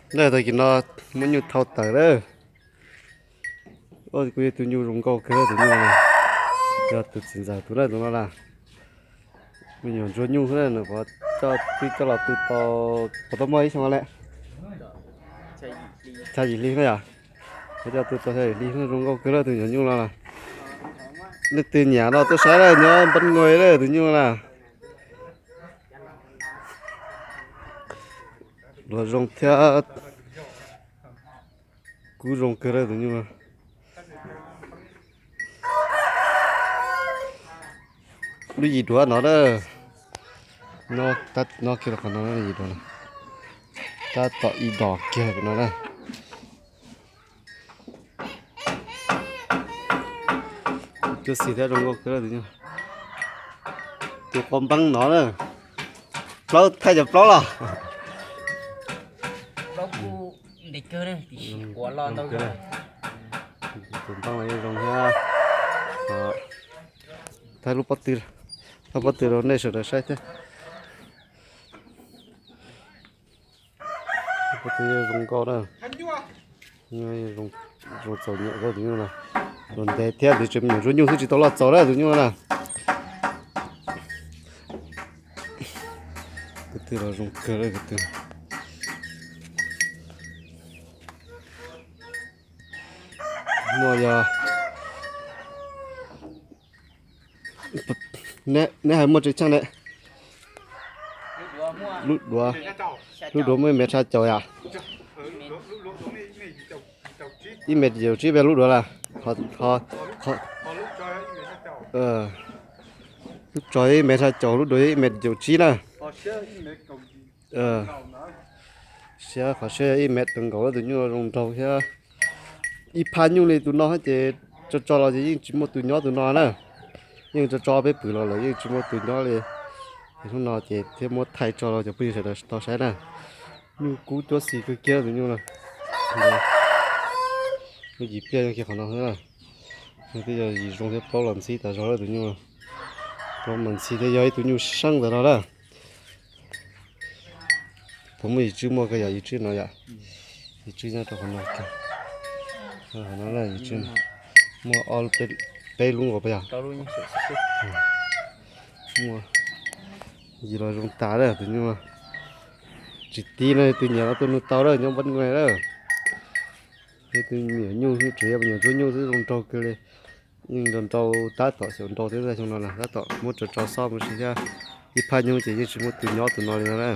Lawm tag kis no muab nyuj thau tawm lawm. Kuj yog tus nyuj zoo nkauj kawg tus nyuj no. Yog tus txiv ntxawm tus lawm tus no las. Me nyuam ntsuag nyuj xwb na, nws puas coj twb coj los tu tau, puas tau muaj ib xyoo lawm? Xya yim hli na yom. Puas coj tu tau xya yim hli na, zoo nkauj kawg lawm tus nyuam nyuj no las. Leej twg nyiam no tuaj saib lawm, nyob Npab Nuj lawm tus nyuj las. Los zoo thiab. Kuj zoo kawg lawm tus nyuj. Lub yim duav no na. No kiag los qhov no yim duav no. Tab tom ib dos kiag no na. Cuab xis thiab zoo nkauj kawg tus nyuj. Tus quav npeeb no na. Plaub thaij cov plaub los. Tus npeeb los yeej zoo thiab. Thaij lub pob tw, thaij pob tw rau nej sawv daws saib thiab. Pob tw zoo nkauj na. Zoo txaus nyiam tus nyuj no. Los ntev thiab, tus tseem me nyuam ntsuag nyuj xwb tsis tau loj txaus na tus nyuj na. Tus twg los zoo kawg lawm tus twg. Muaj yog, neb hais muaj tsev tsheej ne? Lub duav, lub duav muaj ib mev tshaj caum yom. Ib mev yim caum tsib pes lub duav las. Lub tsov ib mev tshaj caum, lub duav ib mev yim caum tsib na. Siab qhov siab yog ib mev tawv nkaus, tus nyuj zoo nraug thiab. Ib phaj nyuj li tus no ces tso tso los ces yeej tsis muaj tus nyob tus no na. Yeej tso tso peb pwm los lawm yeej tsis muaj tus nyob li. Ces hnub no ces thiaj muab thaij tso rau cov phooj ywg sawv daws tau saib na. Nyuj kub cuab xis kawg kiag tus nyuj no. Yim pliag yog kiag qhov no xwb na. Twb yog yim zoo thiab plaub los ntxhib tas zog lawm tus nyuj. Plaub mas ntxhib thiab, yog ib tug nyuj seeb ntawd no na. Puas muaj yim tswb? Muaj kawg yom, yim tswb no yom. Yim tswb nyob rau qhov no. Qhov no yim tswb muaj ob, peb lub nkaus puas yog? Muaj yim los zoo tas lawm tus nyuj. Tsis tib no tus nyiam no tuaj nug tau lawm, nyob Npab Nuj lawm. Tus nyiam nyuj xwb, tsuas yog me nyuam ntsuag nyuj xwb zoo nraug kawg li. Yeej nrau nrau tab tom xyaum nrau thiab xyoo no na, tab tom muab tso tso xob mus si thiab. Ib phaj nyuj ces yeej tsis muaj tus nyob tus no li no na.